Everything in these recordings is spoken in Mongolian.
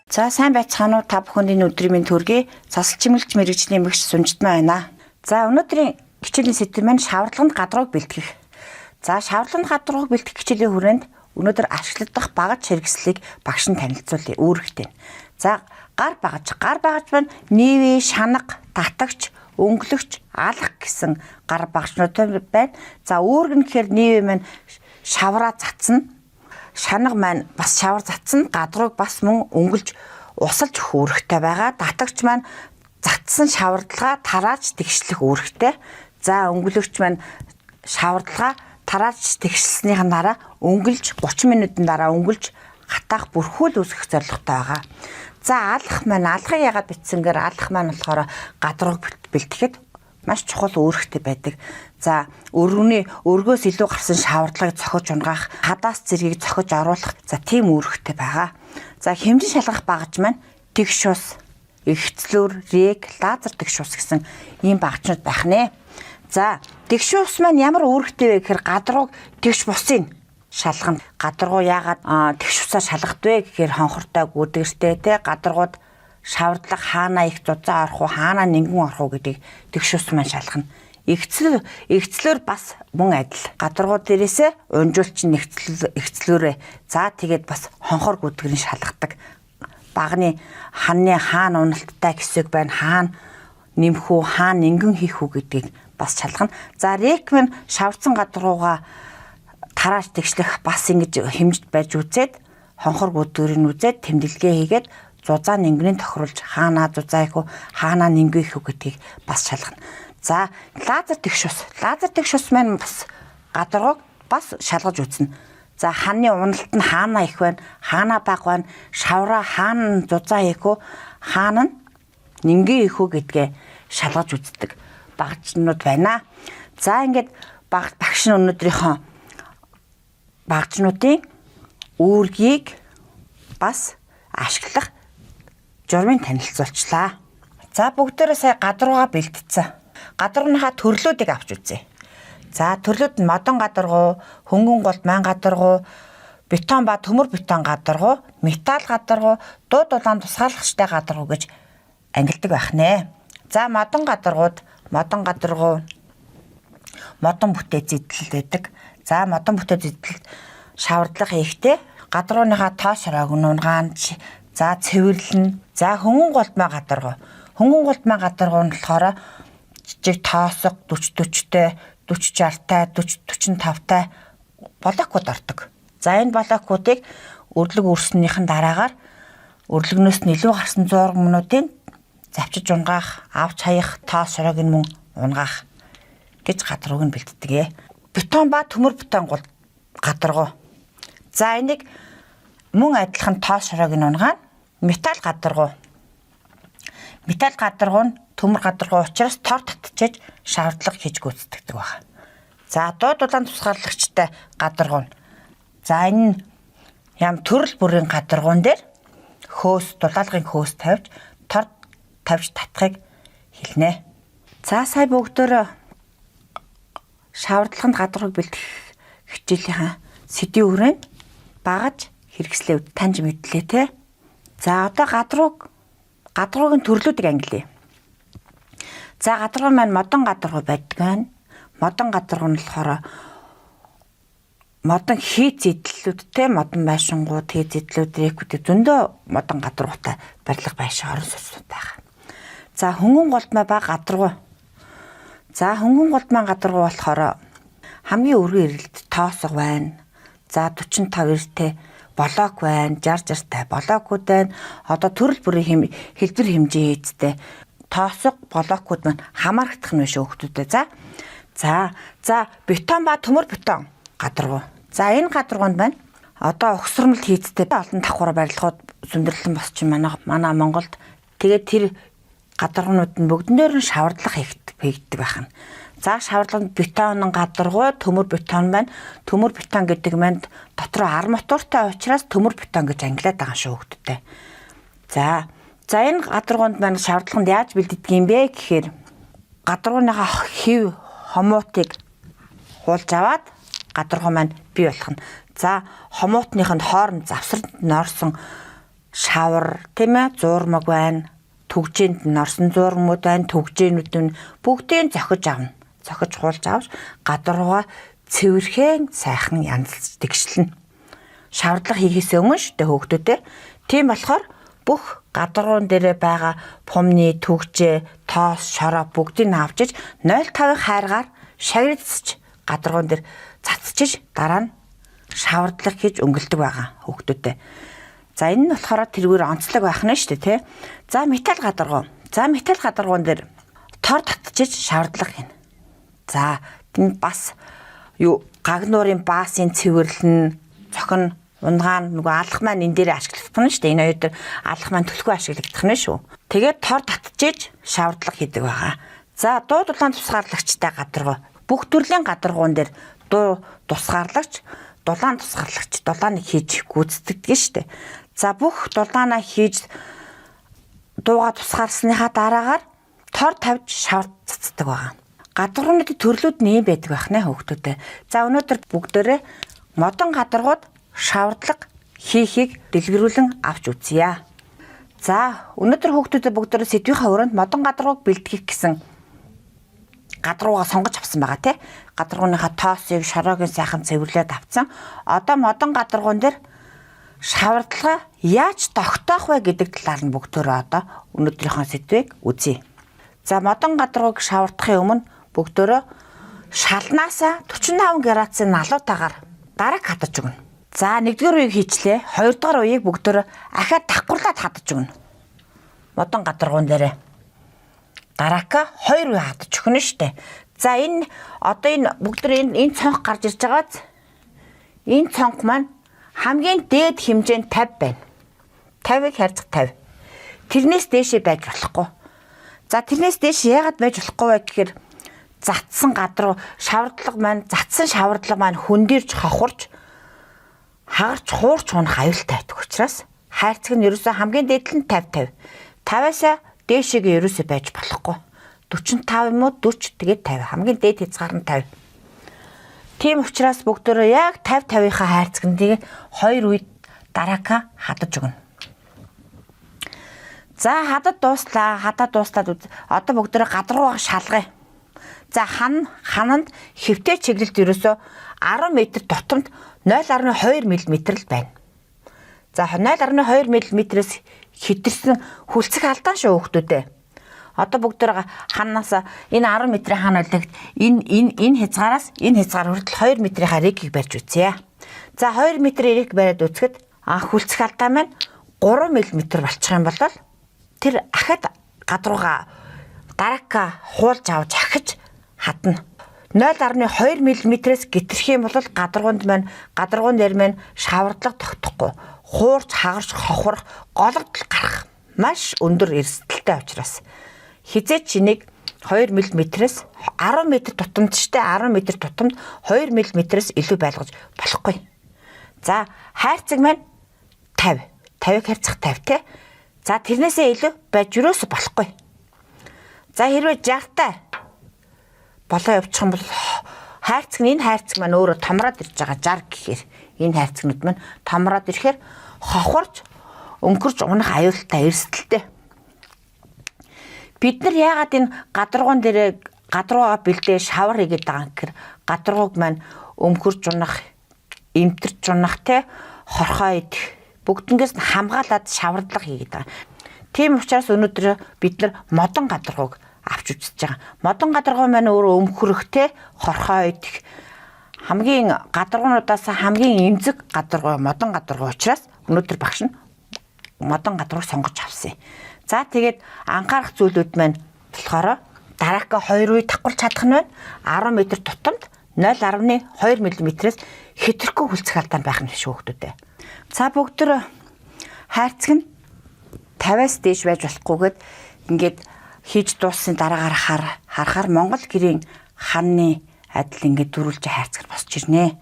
За сайн байцгаана уу, та бүхэнд энэ өдрийн мэнд хүргэе. Засал чимэглэж мэргэжлийн мэгч Сунжидмаа байна. За өнөөдрийн хичээлийн сэдэв маань шаварлаганд гадрууг бэлтгэх. За шаварлаганд гадрууг бэлтгэх хичээлийн хүрээнд өнөөдөр ашиглагдах багаж хэрэгслийг багш нь танилцуулъя. Үүрэгтэй. За гар багаж. Гар багаж маань нийвэ, шанага, татагч, өнгөлөгч, алах гэсэн гар багажнууд байна. За үүрэг нь гэхээр нийвэ маань шавраа цацна. Шанага маань бас шавар затсан, гадрууг бас мөн өнгөлж усалж өгөх үүрэгтэй байгаа. Татагч маань затсан шавардлага тарааж тэгшлэх үүрэгтэй. За өнгөлөгч маань шавардлага тарааж тэгшилснийхэн дараа өнгөлж 30 минутын дараа өнгөлж хатаах бүрхүүл үүсгэх зорилготой байгаа. За алах маань алахыг яагаад бичсэнгээр алах маань болохоор гадрууг бэлтгэхэд маш чухал үүрэгтэй байдаг. За өргөний өргөөс илүү гарсан шавардлагыг цохиж унгаах, хадаас зэргийг цохиж оруулах за тийм үүрэгтэй байгаа. За хэмжин шалгах багаж маань тэгш ус, эгцлүүр, рек, лазер тэгш ус гэсэн ийм багажнууд байх нэ. За тэгш ус маань ямар үүрэгтэй вэ гэхээр гадрууг тэгш бусыг шалгана. Гадаргуу яагаад тэгш усаар шалгах вэ гэхээр хонхортой гүдгэртэй те гадаргууд шавардлага хаана их зузаан орох уу, хаана нингэн орох уу гэдгийг тэгш ус маань шалгана. Эгцлөөр бас мөн адил. Гадаргуу дээрээсээ унжуулч нь эгцлөөрээ. За тэгээд бас хонхор гүдгэрийн шалгадаг. Багны ханны хаана уналттай хэсэг байна, хаана нэмэх үү, хаана нингэн хийх үү гэдгийг бас шалгана. За рек маань шаварцсан гадаргуугаа тарааж тэгшлэх бас ингэж хэмжиж байж үзээд хонхор гүдгэрийг үзээд тэмдэглэгээ хийгээд зузаан нингэний тохируулж хаанаа зузаа их үү, хаанаа нингэн их үү гэдгийг бас шалгана. За лазер тэгш ус. Лазер тэгш ус маань бас гадаргууг бас шалгаж үзнэ. За ханны уналт нь хаана их байна, хаана бага байна, шавраа хаана зузаан их үү, хаана нь нингэн их үү гэдгээ шалгаж үздэг багажнууд байна. За ингээд багш нь өнөөдрийнхөө багажнуудын үүргийг бас ашиглах журмын танилцуулчлаа. За бүгдээрээ сая гадруугаа бэлтцсэн. Гадаргууныхаа төрлүүдийг авч үзье. За төрлүүд нь модон гадаргуу, хөнгөн голдмайн гадаргуу, бетон ба төмөр бетон гадаргуу, металл гадаргуу, дуу дулаан тусгаалагчтай гадаргуу гэж ангилдаг байх нэ. За модон гадаргууд, модон гадаргуу модон бүтээ зэдлэл байдаг. За модон бүтээ зэдлэлд шавардлага хийхдээ гадаргууныхаа тоос шороог нь унгаан, за цэвэрлэн. За хөнгөн голдмай гадаргуу. Хөнгөн голдмай гадаргуу нь болохоор жижиг тоосго 40 40-тэй, 40 60-тай, 40 45-тай блокууд ордог. За энэ блокуудыг өрлөг өрснөнийхэн дараагаар өрлөгнөөс нь илүү гарсан зуурга мөнүүдийн завчиж унгаах, авч хаях, тоос шороог нь мөн унгаах гэж гадаргууг нь бэлддэг. Бетон ба төмөр бетон гадаргуу. За энийг мөн адилхан тоос шороог нь унгаана. Металл гадаргуу. Металл гадаргуу нь төмөр гадаргуу учраас тор татчиж шавардлага хийж гүйцэтгэдэг байна. За дуу дулаан тусгаарлагчтай гадаргуу нь. За энэ ям төрөл бүрийн гадаргуун дээр хөөс, дулаалгын хөөс тавьж тор тавьж татахыг хэлнэ. За сая бүгдөө шавардлаханд гадаргууг бэлтгэх хичээлийнхаа сэдвийн хүрээнд багаж хэрэгслээ таньж мэдлээ те. За одоо гадаргуугийн төрлүүдийг ангилъя. За гадаргуу маань модон гадаргуу байдаг байна. Модон гадаргуу нь болохоор модон хий зэдлэлүүдтэй, модон байшингууд, хий зэдлүүд, рекүүд зөндөө модон гадаргуутай барилга байшин орон сууцнууд байгаа. За хөнгөн голдмай ба гадаргуу. За хөнгөн голдмай гадаргуу болохоор хамгийн өргөн эргэлт тоосго байна. За 45 эртэй блок байна, 60 60-тай блокууд байна. Одоо төрөл бүрийн хэлбэр хэмжээ хийцтэй тоосго блокууд маань хамаарагдах нь биш хүүхдүүдээ. За бетон ба төмөр бетон гадаргуу. За энэ гадаргуунд байна. Одоо угсармал хийцтэй олон давхар барилгууд сүндэрлэн босч манай Монголд. Тэгээд тэр гадаргуунууд нь бүгдэн дээр нь шавардлага хийгддэг байх нь. За шавардлага бетон гадаргуу, төмөр бетон байна. Төмөр бетон гэдэг маань дотроо арматуртай учраас төмөр бетон гэж ангилаад байгаа шүү хүүхдүүдээ. За энэ гадаргуунд маань шавардлаганд яаж бэлддэг юм бэ гэхээр гадаргууныхаа хэв хомуутыг хуулж аваад гадаргуу маань бий болох нь. За хомуутных нь хооронд завсранд нь орсон Шавар, тийм ээ, зуурмаг байна. Түгжээнд нь орсон зуурмууд байна, түгжээнүүд нь бүгдийг зохиж авна. Зохиж хуулж авч гадаргуугаа цэвэрхэн сайхан янзлж тэгшлэнэ. Шавардлага хийхээс өмнө шүү дээ хүүхдүүдээ. Тийм болохоор бүх гадаргуун дээрээ байгаа пумны түгжээ, тоос, шороо бүгдийг нь авчиж 0.5-ын хайргаар шавирдсаж гадаргуун дээр цацчиж дараа нь шавардлага хийж өнгөлдөг байгаа хүүхдүүдээ. За энэ нь болохоор тэргээр онцлог байх нь шүү дээ, тий. За металл гадаргуу. За металл гадаргуун дээр тор татчиж шавардлага хийнэ. За энэ бас юу гагнуурын баасын цэвэрлэн цохин унгаан нөгөө алах маань энэ дээр ашиглагдах нь шүү дээ. Энэ хоёр дээр алах маань түлхүү ашиглагдах нь шүү. Тэгээд тор татчиж шавардлага хийдэг байгаа. За дуу дулаан тусгаарлагчтай гадаргуу. Бүх төрлийн гадаргуун дээр дуу тусгаарлагч, дулаан тусгаарлагч дулааныг хийж гүйцэтгэдэг нь шүү дээ. За бүх дулаанаа хийж дууга тусгаарсныхаа дараагаар тор тавьж шавар цацдаг байгаа. Гадаргуунуудын төрлүүд нь ийм байдаг байх нэ хүүхдүүдээ. За өнөөдөр бүгдээрээ модон гадаргууд шавардлага хийхийг дэлгэрүүлэн авч үзье. За өнөөдөр хүүхдүүдэд бүгдээрээ сэдвийнхаа өрөөнд модон гадаргууг бэлтгэх гэсэн гадаргуугаа сонгож авсан байгаа тий. Гадаргууныхаа тоосыг, шороогийн сайхан цэвэрлээд авцсан. Одоо модон гадаргуун дээр шавардлага яаж тогтоох вэ гэдэг талаар нь бүгдөө одоо өнөөдрийнхөө сэдвийг үзье. За модон гадаргууг шавардахын өмнө бүгдөө шалнаасаа 45 градусын налуутаагаар дараг хадаж өгнө. За нэгдүгээр үеийг хийчлээ. Хоёрдугаар үеийг бүгдөө ахиад давхарлаад хадаж өгнө. Модон гадаргуун дээрээ дараака 2 үе хадаж өгнө штэ. За энэ одоо энэ бүгд энэ цонх гарч ирж байгааз энэ цонх маань хамгийн дээд хэмжээ нь 50 байна. 50-ыг харьцах 50. Тэрнээс дээшээ байж болохгүй. За тэрнээс дээш яагаад байж болохгүй вэ гэхээр затсан гадруу шавардлага маань затсан шавардлага маань хөндөрж хохорч хагарч хуурч унах аюултай байдаг учраас хайрцаг нь ерөөсөө хамгийн дээд нь 50 50. 50-аас дээшээгээ ерөөсөө байж болохгүй. 45 юм уу 40 тэгээд 50. Хамгийн дээд хязгаар нь 50. Тийм учраас бүгдөө яг 50 50-ийнхаа хайрцагт тэгээ хоёр үед дараака хадаж өгнө. За хадад дууслаа. Хадаа дууслаад одоо бүгдөө гадаргуугаа шалгая. За хананд хэвтэй чиглэлд ерөөсөө 10 м тутамд 0.2 мм л байна. За 0.2 мм-ээс хэтэрсэн хүлцэх алдаан шүү хүүхдүүдээ. Одоо бүгд ханаас энэ 10 м-ийн хан бологд энэ хязгаараас энэ хязгаар хүртэл 2 м-ийнхаа рекийг барьж үзье. За 2 м рек бариад үзэхэд хүлцэх алдаа маань 3 мм болчих юм бол тэр ахад гадрууга дараака хуулж авч ахиж хадна. 0.2 мм-ээс гитрэх юм бол гадаргуунд маань гадаргуун дээр маань шавардлага тогтохгүй, хуурч хагарч хохирох, гологдол гарах маш өндөр эрсдэлтэй учраас хизээч чинийг 2 мм-ээс 10 м тутамд штэ 10 м тутамд 2 мм-ээс илүү байлгаж болохгүй. За хайрцаг маань 50. 50-ыг харьцах 50 те. За тэрнээсээ илүү байж юусоо болохгүй. За хэрвээ 60-тай болоо явчих юм бол хайрцаг нь энэ хайрцаг маань өөрөө томроод ирж байгаа 60 гэхээр энэ хайрцагнууд маань томроод ирэхээр хохорч өнгөрч унах аюултай эрсдэлтэй. Бид нар яагаад энэ гадаргуун дээрээ гадаргуугаа бэлдээ шавар хийгээд байгаа юм гэхээр гадаргууг маань өмхөрч унах, эмтэрч унах те хорхоо идэх бүгднгээс нь хамгаалаад шавардлага хийгээд байгаа. Тийм учраас өнөөдөр бид нар модон гадаргууг авч үзэж байгаа. Модон гадаргуу маань өөрөө өмхөрөх те хорхоо идэх хамгийн гадаргуунуудаас хамгийн эмзэг гадаргуу модон гадаргуу учраас өнөөдөр багш нь модон гадаргууг сонгож авсан юм. За тэгээд анхаарах зүйлүүд маань болохоор дараака 2 үе давхарлаж чадах нь байна. 10 м тутамд 0.2 мм-ээс хэтэрхүү хүлцэх алдаан байх нь шүү хүүхдүүдээ. За бүгд хайрцаг нь 50-аас дээш байж болохгүйгээд ингээд хийж дууссан дараагаар харахаар Монгол гэрийн ханны адил ингээд дөрвөлж хайрцгаар босч ирнэ.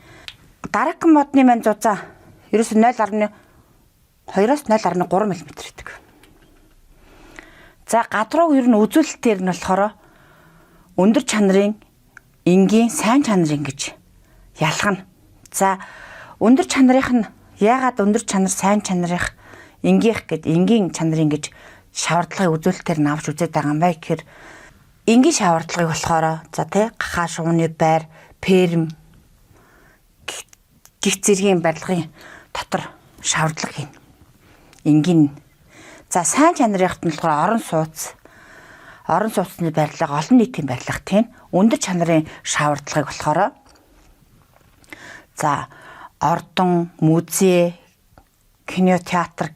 Дараагийн модны маань зузаан ерөөсө 0.2-оос 0.3 мм гэдэг. За гадрууг ер нь үзүүлэлтээр нь болохоор өндөр чанарын, энгийн, сайн чанарын гэж ялгана. За өндөр чанарынх нь яагаад өндөр чанар, сайн чанарынх Энгийнх гэд энгийн чанарын гэж шавардлагын үзүүлэлтээр нь авч үзээд байгаа юм бай гэхээр энгийн шавардлагыг болохоор за тий гахаа шувууны байр, ферм гих зэргийн барилгын дотор шавардлага хийнэ. Энгийн. За сайн чанарынхт нь болохоор орон сууц, орон сууцны барилга, олон нийтийн барилга тийм. Өндөр чанарын шавардлагыг болохоор за ордон, музей, кино театр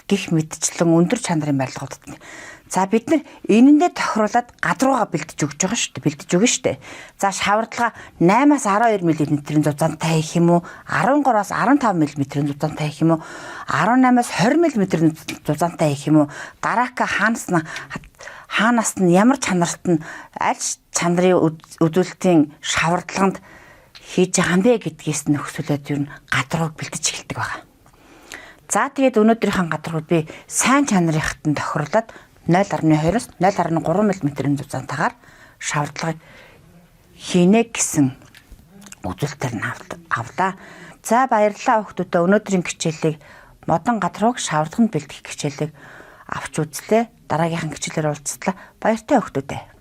гих мэтчлэн өндөр чанарын барилгуудад. За бид нар энэндээ тохируулаад гадрууга бэлдэж өгч байгаа шүү дээ. Бэлдэж өгнө шүү дээ. За шавардлага 8-аас 12 мм-ийн зузаантай хийх юм уу? 13-аас 15 мм-ийн зузаантай хийх юм уу? 18-аас 20 мм-ийн зузаантай хийх юм уу? Дараака хаанаас нь ямар чанарт нь аль чанарын үзүүлэлтийн шавардлаганд хийж байгаа юм бэ гэдгээс нөхцөлөд ер нь гадрууг бэлдэж эхэлдэг байгаа. За тэгээд өнөөдрийнхөө гадрууг би сайн чанарынхад нь тохируулаад 0.2-оос 0.3 мм-ийн зузаантайгаар шавардлагыг хийнэ гэсэн үзүүлэлтээр нь авлаа. За баярлалаа хүүхдүүдээ, өнөөдрийн хичээлийг модон гадрууг шавардлаганд бэлтгэх хичээлийг авч үзлээ. Дараагийнхын хичээлээр уулзтлаа. Баяртай хүүхдүүдээ.